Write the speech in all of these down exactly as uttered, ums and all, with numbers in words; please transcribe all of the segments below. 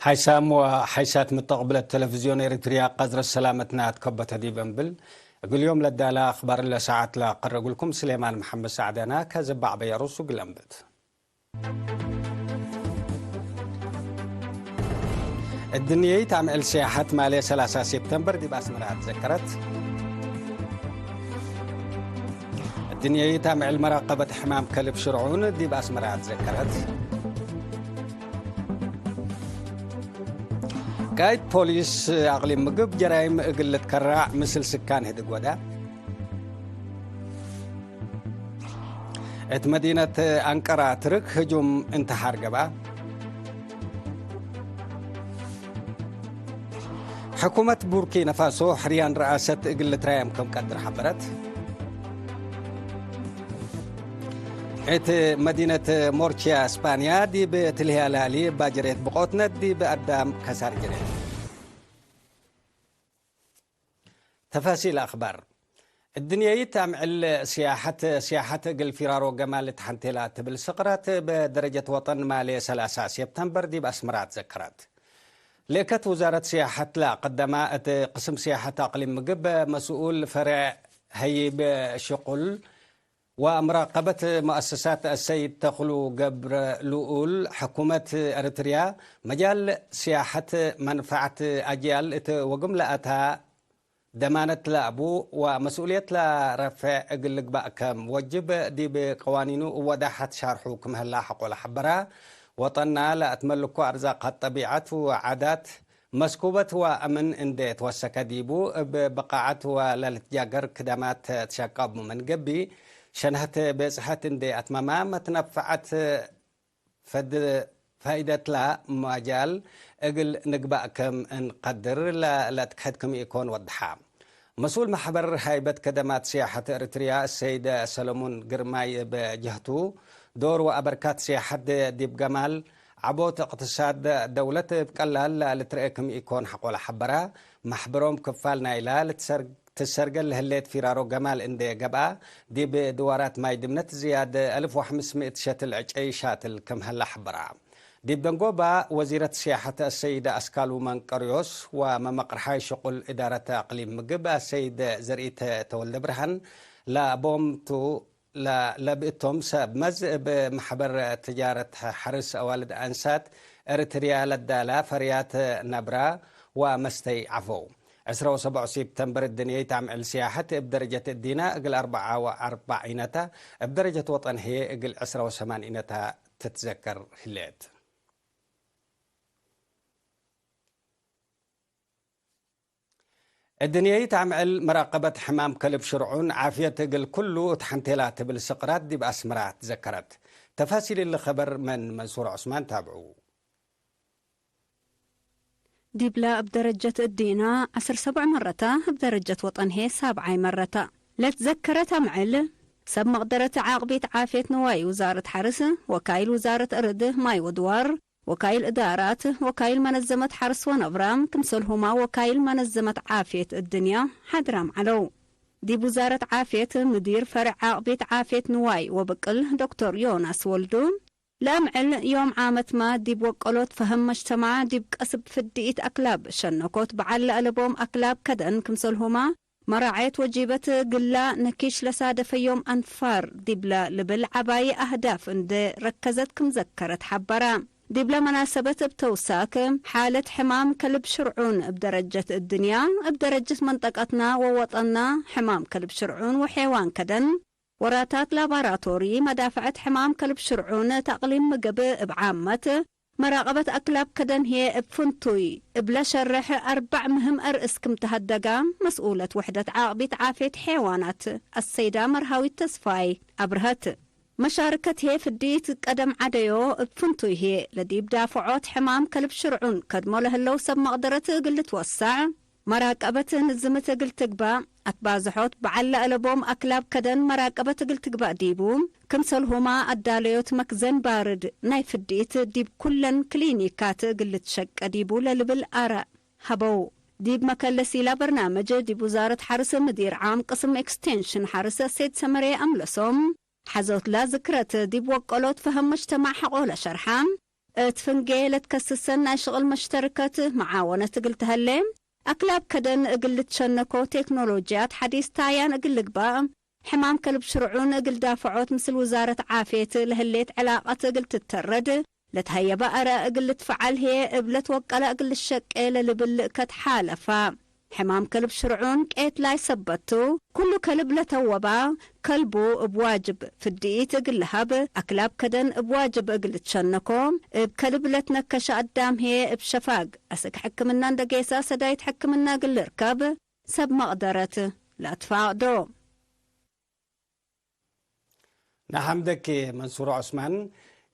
ሓይሳም ወሓይሳት ምተቅብለት ተለፍዝዮን ኤሪትርያ፣ ቀዝረት ሰላመትና ትከበተ ዲብ እንብል፣ እግል ዮም ለዳለ አክባር ለሰዓት ለአቀርብ እግልኩም ስሌማን መሐመድ ሳዕዳና። ከዘባዕ በየሩሱ እግል አንብት። እድንየይት አምዕል ሲያሐት ማሌ ሰላሳ ሴፕተምበር ዲብ አስመራ አትዘከረት። እድንየይት አምዕል መራቀበት ሕማም ከልብ ሽርዑን ዲብ አስመራ አትዘከረት። ቃይድ ፖሊስ አቅሊም ምግብ ጀራይም እግል ልትከራዕ ምስል ስካን ህድግ ወዳ። እት መዲነት አንቀራ ትርክ ህጁም እንተሓር ገብአ። ሕኩመት ቡርኪነ ፋሶ ሕርያን ረአሰት እግል ልትራየም ከም ቀድር ሐበረት። እት መዲነት ሞርቺያ እስጳንያ ዲብ ትልህያ ለሀሊ ባጅሬት ብቆትነት ዲብ አዳም ከሳር ጅሬት። ተፋሲል አክባር። እድንየይት አምዕል ሲያሐት፣ ሲያሐት እግል ፊራሮ ገማል ተሐንቴላ ትብል ስቅራት በደረጀት ወጠን ማሌ ሰላሳ ሴፕተምበር ዲብ አስመራ አትዘከራት። ለእከት ውዛረት ሲያሐት ለአቀደማ እት ቅስም ሲያሐት አቅሊም ምግብ መስኡል ፈሬዕ ሀይብ ሽቁል ወምራቀበት መአሰሳት አሰይድ ተክሉ ገብረ ልኡል፣ ሕኩመት ኤረትርያ መጃል ሲያሐት መንፈዐት አጅያል እት ወግም ለአታ ደማነት ለአቡ ወመስኡልየት ለረፌዕ እግል ልግባእ ከም ወጅብ ዲብ ቀዋኒኑ እወዳሐት ሻርሑ ክም ህላ ሐቆ ለሐበራ፣ ወጠና ለአትመልኮ አርዛቅ ጠቢዐት ወዓዳት መስኩበት ወአምን እንዴ ትወሰከ ዲቡ፣ እብ ብቃዐት ወለልትጃገር ክደማት ትሸቀቡ ምን ገብእ፣ ሸንሀት ቤጽሐት እንዴ አትመማ፣ መትነፈዐት ፈድ ፋይደትላ መጃል እግል ንግባእ ክም እንቀድር ለ-፣ ለትክሕድ ክም ኢኮን ወድሓ። መስኡል መሕበር ሃይበት ከደማት ሲያሐት ኤረትርያ ሰይድ ሰለሙን ግርማይ እብ ጀህቱ፣ ዶር ወአበርካት ሲያሐት ዲብ ገማል ዐቦት እቅትሳድ ደውለት እብ ቀላል ለልትረኤ ክም ኢኮን ሐቆለ ሐበራ። መሕበሮም ክፋል ናይላ ልትሰር-፣ ትሰርገል ለህሌት ፊራሮ ገማል እንዴ ገብአ፣ ዲብ ድዋራት ማይ ድምነት ዝያድ አልፍ ወሐምስ ምእት ሸትል ዕጨይ ሻትል ክም ሀላ ሐበራ። ዲብ ደንጎባ ወዚረት ሲያሐት አሰይድ አስካሉ መንቀርዮስ ወመመቅርሓይ ሽቁል እዳረት አቅሊም ምግብ አሰይድ ዘርኢት ተወልደ ብርሃን ለቦምቱ ለ-፣ ለብእቶም ሰብ መዝ እብ መሕበር ትጃረት ሐርስ አዋልድ አንሳት ኤረትርያ ለዳላ ፈርያት ነብራ ወመስተይ ዐፈው። ዕስራ ወሰብዕ ሴፕተምበር እድንየይት አምዕል ሲያሐት እብ ደረጀት እዲና እግል አርበዓ ወአርበዕ ኢነታ፣ እብ ደረጀት ወጠን ህዬ እግል ዕስራ ወሰማን ኢነታ ትትዘከር ህሌት። እድንየይት አምዕል መራቀበት ሕማም ከልብ ሽርዑን ዓፍየት እግል ኩሉ እት ሐንቴላ ትብል ስቅራት ዲብ አስመራ ትዘከረት። ተፋሲል እሊ ኸበር ምን መንሱር ዑስማን ታብዑ። ዲብላ እብ ደረጀት እዲና ዐስር ሰብዕ መረታ፣ እብ ደረጀት ወጠን ህዬ ሳብዓይ መረታ። ለትዘከረት አምዕል፣ ሰብ መቅደረት ዓቅቢት ዓፍየት ንዋይ ውዛረት ሐርስ፣ ወካይል ውዛረት እርድ፣ ማይ ወድዋር፣ ወካይል እዳራት፣ ወካይል መነዘመት ሐርስ ወነብራ፣ ክምሰልሁማ ወካይል መነዘመት ዓፍየት እድንያ ሓድራም ዐለው። ዲብ ውዛረት ዓፍየት፣ ምዲር ፈርዕ ዓቅቢት ዓፍየት ንዋይ ወብቅል ዶክተር ዮናስ ወልዱ፣ ለአምዕል ዮም ዓመትመ ዲብ ወቀሎት ፈሀም መጅተማዕ ዲብ ቀስብ ፍድኢት አክላብ ሸነኮት በዐል ለአለቦም አክላብ ከደን ክምሰልሁማ፣ መራዐየት ወጂበት ግላ ነኪሽ ለሳደፈዮም አንፋር ዲብለ ልብል ዐባዪ አህዳፍ እንዴ ረከዘት ክም ዘከረት ሐበረ። ዲብለ መናሰበት እብ ተውሳክ፣ ሓለት ሕማም ከልብ ሽርዑን እብ ደረጀት እድንያ፣ እብ ደረጀት መንጠቀትና ወወጠንና፣ ሕማም ከልብ ሽርዑን ወሔዋን ከደን፣ ወራታት ላባራቶሪ፣ መዳፈዐት ሕማም ከልብ ሽርዑን፣ ተቅሊም ምግብ እብ ዓመት፣ መራቀበት አክላብ ከደን ህዬ እብ ፍንቱይ እብ ለሸርሕ አርበዕ ምህም አርእስ ክም ተሀደጋ፣ መስኡለት ውሕደት ዓቅቢት ዓፍየት ሔዋናት አሰይዳ መርሃዊት ተስፋይ አብርሀት። መሻርከት ህዬ ፍድኢት ቀደም ዐደዮ እብ ፍንቱይ ህዬ ለዲብ ዳፍዖት ሕማም ከልብ ሽርዑን ከድሞ ለህለው ሰብ መቅደረት እግል ልትወሰዕ፣ መራቀበት ንዝምት እግል ትግባእ፣ አትባዝሖት በዐል ለአለቦም አክላብ ከደን መራቀበት እግል ትግባእ ዲቡ፣ ክምሰልሁማ አዳለዮት መክዘን ባርድ ናይ ፍድኢት ዲብ ኩለን ክሊኒካት እግል ልትሸቄ ዲቡ ለልብል አራእ ሀበው። ዲብ መከለሲላ በርናምጅ ዲብ ውዛረት ሐርስ ምዲር ዓም ቅስም ኤክስቴንሽን ሐርስ ሰይድ ሰመሬ አምለሶም፣ ሐዞትላ ዝክረት ዲብ ወቀሎት ፈሀም መጅተማዕ ሐቆለ ሸርሐ፣ እት ፍንጌ ለትከስሰን ናይ ሽቅል መሽተርከት መዓወነት እግል ተሀሌ፣ አክላብ ከደን እግል ልትሸነኮ ቴክኖሎጅያት ሐዲስ ታያን እግል ልግባእ፣ ሕማም ከልብ ሽርዑን እግል ዳፍዖት ምስል ውዛረት ዓፍየት ለህሌት ዕላቀት እግል ትተረድ፣ ለትሀየበ አረ እግል ልትፈዓል ህዬ እብ ለትወቀለ እግል ልሸቄ ለልብል ልእከት ሓለፋ። ሕማም ከልብ ሽርዑን ቄትላይ ሰበት ቱ። ኩሉ ከልብ ለተወባ ከልቡ እብ ዋጅብ ፍድኢት እግል ለሀብ፣ አክላብ ከደን እብ ዋጅብ እግል ልትሸነኮ፣ እብ ከልብ ለትነከሸ አዳም ህዬ እብ ሸፋግ አስክ ሕክምና እንደ ጌሰ ሰዳይት ሕክምና እግል ልርከብ ሰብ መቅደረት ለአትፋቅዶ። ነሐምደኪ መንሱር ዑስማን።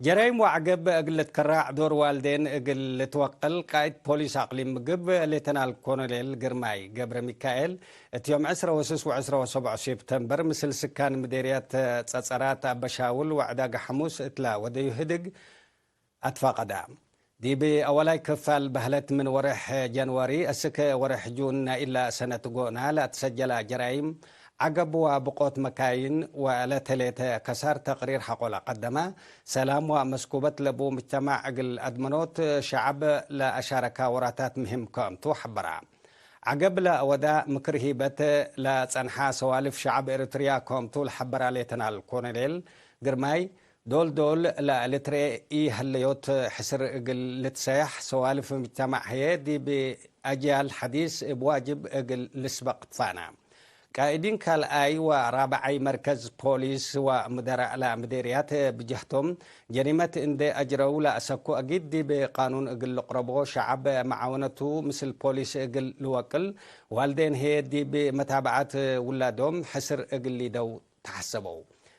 ጀራይም ወዐገብ እግል ልትከራዕ ዶር ዋልዴን እግል ልትወቅል ቃእድ ፖሊስ አቅሊም ምግብ ሌተናል ኮሎኔል ግርማይ ገብረ ሚካኤል እት ዮም ዕስረ ወስስ ወዕስረ ወሰብዖ ሴፕተምበር ምስል ስካን ምዴርያት ጸጸራት አበሻውል ወዕዳገ ሐሙስ እትላ ወደዩ ህድግ አትፋቀዳ። ዲብ አወላይ ክፋል በህለት ምን ወርሕ ጀንዋሪ እስክ ወርሕ ጁን ናይላ ሰነት ጎና ለአትሰጀላ ጀራይም፣ ዐገብ ወብቆት መካይን ወለተሌተ ከሳር ተቅሪር ሐቆለ ቀደመ። ሰላም ወመስኩበት ለቡ ምጅተማዕ እግል አድመኖት ሸዐብ ለአሻረካ ወራታት ምህም ክምቱ ሐበራ። ዐገብ ለአወዳ ምክር ሂበት ለጸንሓ ሰዋልፍ ሸዐብ ኤረትርያ ክምቱ ለሐበራ ሌተናል ኮሎኔል ግርማይ፣ ዶል ዶል ለልትርኤ ኢሀለዮት ሕስር እግል ልትሰያሕ፣ ሰዋልፍ ምጅተማዕ ህዬ ዲብ አጅያል ሐዲስ እብ ዋጅብ እግል ልስበቅ ትፋና። ቃእዲን ካልኣይ ወራብዓይ መርከዝ ፖሊስ ወምደራእ ለምዴርያት ብጀህቶም፣ ጀሪመት እንዴ አጅረው ለአሰኩ አጊድ ዲብ ቃኑን እግል ልቅረቦ፣ ሸዐብ መዓወነቱ ምስል ፖሊስ እግል ልወቅል፣ ዋልዴን ህዬ ዲብ መታብዐት ውላዶም ሕስር እግል ሊደው ተሐሰበው።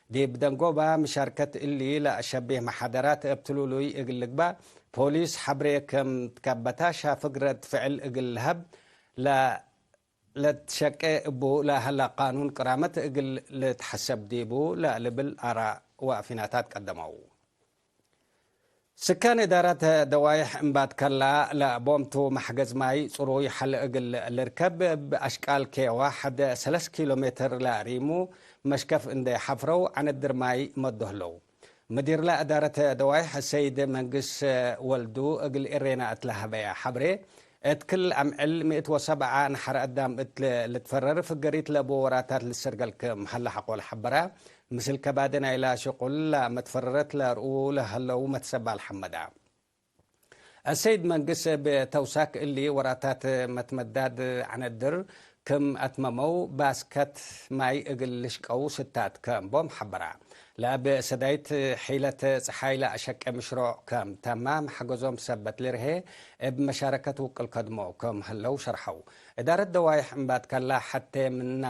ዲብ ደንጎባ ምሻርከት እሊ ለአሸቤህ መሓደራት እብ ትሉሉይ እግል ልግባእ፣ ፖሊስ ሐብሬ ክም ትከበታ ሻፍግ ረድ ፍዕል እግል ለሀብ ለ-፣ ለትሸቄ እቡ ለሀላ ቃኑን ቅራመት እግል ልትሐሰብ ዲቡ ለልብል አራእ ወአፊናታት ቀደመው። ስካን እዳረት ደዋይሕ እምባትከላ ለቦምቱ መሕገዝ ማይ ጽሩይ ሐል እግል ልርከብ እብ አሽቃል ኬዋ ሐደ ሰለስ ኪሎ ሜትር ለሪሙ መሽከፍ እንዴ ሐፍረው ዐነድር ማይ መዶ ህለው። ምዲርለ እዳረት ደዋይሕ ሰይድ መንግስ ወልዱ እግል ኤሬና እት ለሀበያ ሐብሬ፣ እት ክል አምዕል ምእት ወሰብዓ ነሐር አዳም እት ልትፈረር ፍገሪት ለቡ ወራታት ልሰርገል ክም ሀለ ሐቆ ለሐበረ፣ ምስል ከባዴ ናይላ ሽቁል ለመትፈረረት ለርኡ ለሀለው መትሰባል ሐመዳ። አሰይድ መንግስ እብ ተውሳክ እሊ ወራታት መትመዳድ ዐነድር ክም አትመመው፣ ባስከት ማይ እግል ልሽቀው ስታት ከም ቦም ሐበራ። ለእብ ሰዳይት ሒለት ጸሓይ ለአሸቄ ምሽሮዕ ከም ተማም ሐገዞም ሰበት ልርሄ እብ መሻረከት ውቅል ከድሞ ከም ህለው ሸርሐው። እዳረት ደዋይሕ እምባትከላ ሐቴ ምና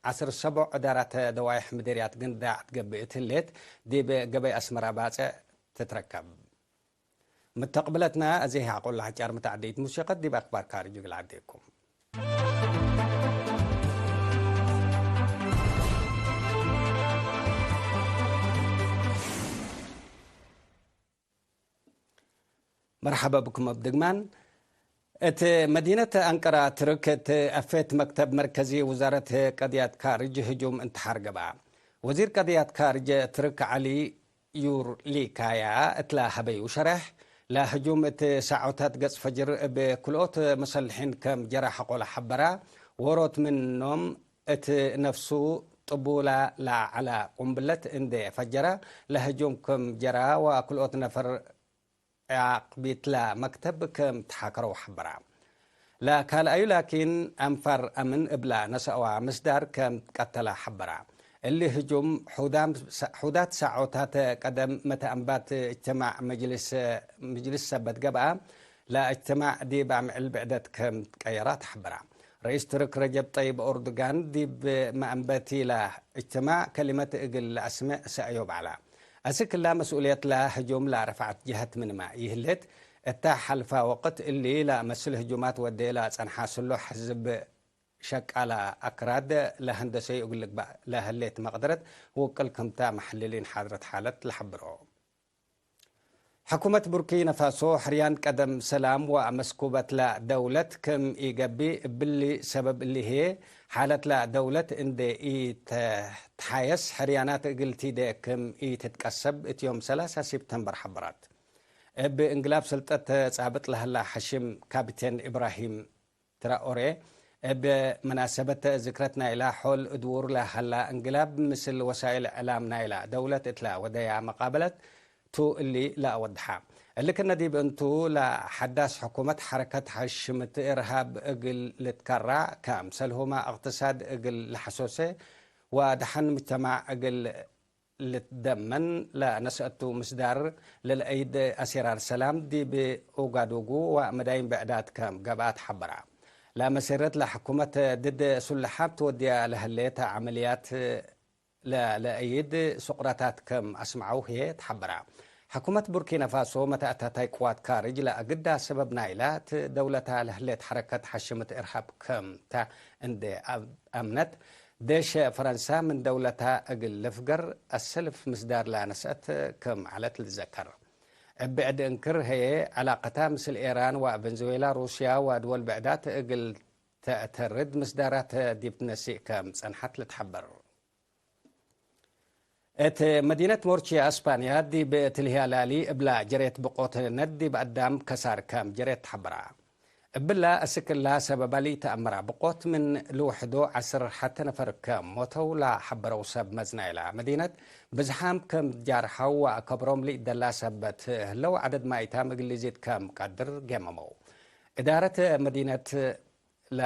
ዐስር ሰቦዕ እዳራት ደዋይሕ ምዴርያት ግንዳዕ ትገብእ እት ህሌት ዲብ ገበይ አስመራ ባጽዕ ትትረከብ። ምተቅብለትና አዜ አቁል ለሐጫር ምተዐደይት ሙሲቀት ዲብ አክባር ካርጅ እግል ዐዴኩም። መርሐበ ብኩም እብ ድግማን። እት መዲነት አንቀራ ትርክ እት አፌት መክተብ መርከዚ ውዛረት ቀድያት ካርጅ ህጁም እንትሓር ገብአ። ወዚር ቀድያት ካርጅ ትርክ ዐሊ ዩርሊካያ እትለ ሀበዩ ሸረሕ፣ ለህጁም እት ሳዖታት ገጽ ፈጅር እብ ክልኦት መሰልሒን ከም ጀረ ሐቆ ለሐበራ፣ ዎሮት ምኖም እት ነፍሱ ጥቡላ ለዐለ ቁምብለት እንዴ ፈጀረ፣ ለህጁም ክም ጀረ ወክልኦት ነፈር ዓቅቢትለ መክተብ ከም ተሓከረው ሐበራ። ለካልአዩ ላኪን፣ አንፋር አምን እብለ ነሰአዋ ምስዳር ከም ትቀተለ ሐበራ። እሊ ህጁም ሑዳም፣ ሑዳት ሳዖታት ቀደም መተአንባት እጅትማዕ መጅልስ፣ መጅልስ ሰበት ገብአ፣ ለእጅትማዕ ዲብ አምዕል ብዕደት ከም ትቀየራ ተሐበራ። ረኢስ ትርክ ረጀብ ጠይብ ኦርዶጋን ዲብ መአንበቲ ለእጅትማዕ ከሊመት እግል ለአስምዕ ሰአዮ በዐላ። አስክ እላ መስኡልየት ለህጁም ለረፍዐት ጀሀት ምንመ ይህሌት፣ እተ ሐልፈ ወቅት እሊ ለመስል ህጁማት ወዴ ለጸንሐ ስሉሕ ሕዝብ ሸቃለ አክራድ ለሀንደሰዩ እግል ልግበእ ለህሌት መቅደረት ውቅል ክምተ መሐልሊን ሓድረት ሓለት ለሐብሮ። ሕኩመት ቡርኪነ ፋሶ፣ ሕርያን ቀደም ሰላም ወመስኩበትለ ደውለት ክም ኢገብእ፣ እብሊ ሰበብ እሊ ህዬ፣ ሓለትለ ደውለት እንዴ ኢተትሓየስ፣ ሕርያናት እግል ቲዴ ክም ኢትትቀሰብ፣ እት ዮም ሰላሳ ሴፕተምበር ሐበራት። እብ እንግላብ ስልጠት ጻብጥ ለሀላ ሐሽም ካፒቴን ኢብራሂም ትራኦሬ፣ እብ መናሰበት ዝክረት ናይላ ሖል እድውር ለሀላ እንግላብ ምስል ወሳይል እዕላም ናይላ ደውለት እትላ ወደያ መቃበለት ቱ እሊ ለአወድሐ። እሊ ክነ ዲብ እንቱ፣ ለሐዳስ ሕኩመት ሐረከት ሐሽምት እርሃብ እግል ልትከራ፣ ከምሰልሁመ እቅትሳድ እግል ለሐሶሴ ወደሐን ምጅተማዕ እግል ልትደመን ለነስአቱ ምስዳር ለልአይድ አሴራር ሰላም ዲብ ኡጋዱጉ ወመዳይን ብዕዳት ከም ገብአት ሐበራ። ለመሴረት ለሕኩመት ድድ ሱለሓም ትወድያ ለህሌት ዐመልያት ለለአይድ ሱቅራታት ከም አስምዐው ህዬ ተሐበራ። ሕኩመት ቡርኪና ፋሶ መተአታታይ ቅዋት ካርጅ ለአግዳ ሰበብ ናይላ ት-፣ ደውለታ ለህሌት ሐረከት ሐሽምት እርሃብ ከም ተ እንዴ አብ-፣ አምነት፣ ዴሽ ፈረንሳ ምን ደውለታ እግል ልፍገር አሰልፍ ምስዳር ለነስአት ከም ዐለት ልትዘከር። እብ ብዕድ እንክር ህዬ፣ ዐላቀታ ምስል ኤራን ወቬንዙዌላ፣ ሩስያ ወድወል ብዕዳት እግል ተአተርድ ምስዳራት ዲብ ትነስእ ከም ጸንሐት ልትሐበር። እት መዲነት ሞርቺያ እስፓንያ ዲብ ትልህያ ላሊ እብላ ጀሬት ብቆት ነድ ዲብ አዳም ከሳር ከም ጀሬት ተሐበራ። እብላ እስክ እላ ሰበባ ለኢተአመራ ብቆት ምን ልውሕዶ ዐስር ሐተ ነፈር ከም ሞተው ለሐበረው ሰብ መዝ ናይላ መዲነት፣ ብዝሓም ከም ጃርሐው ወአከብሮም ለኢደላ ሰበት ህለው ዐደድ ማይታም እግል ሊዚድ ከም ቀድር ገመመው። እዳረት መዲነት ለ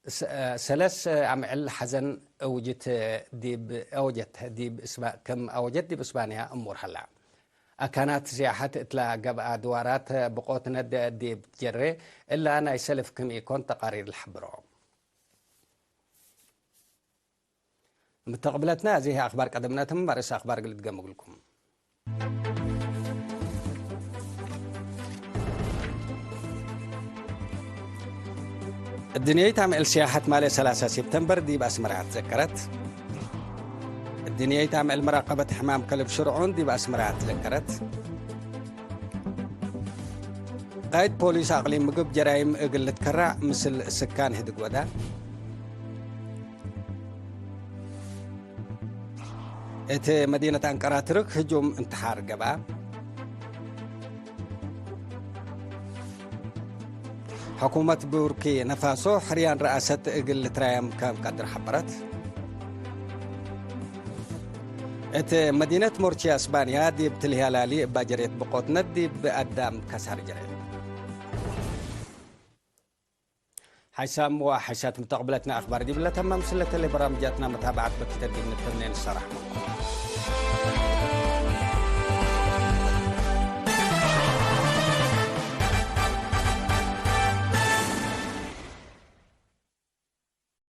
ሰ-፣ ሰለስ አምዕል ሐዘን አውጅት ዲብ፣ አወጀት ዲብ እስባ-፣ ክም አወጀት ዲብ እስባንያ እሙር ሀላ። አካናት ሲያሐት እትላ ገብአ ድዋራት ብቆት ነድ ዲብ ጀሬ እላ ናይ ሰልፍ ክም ኢኮን ተቃሪር ለሐብሮ። ምተቅብለትና፣ አዜ ህይ አክባር ቀደምናትም፣ አርእስ አክባር እግል እድገም እግልኩም። እድንየይት አምዕል ሲያሐት ማሌ ሰላሳ ሴፕተምበር ዲብ አስመረ አትዘከረት። እድንየይት አምዕል መራቀበት ሕማም ከልብ ሽርዑን ዲብ አስመረ አትዘከረት። ቃይድ ፖሊስ አቅሊም ምግብ ጀራይም እግል ልትከራዕ ምስል ስካን ህድግ ወዳ። እት መዲነት አንቀራ ትርክ ህጁም እንትሓር ገብአ። ሕኩመት ቡርኪነ ፋሶ ሕርያን ረአሰት እግል ልትራየም ከም ቀድር ሐበረት። እት መዲነት ሞርቺያ እስባንያ ዲብ ትልህያ ላሊ እባ ጀሬት ብቆትነት ዲብ አዳም ከሳር ጀሬት። ሓይሳም ወሓይሳት ምተቅብለትና አክባር ዲብለ ተማም ስለተለ በራምጃትና መታብዓት በኪተ ዲብ ንተምኔ ንሰራሕ።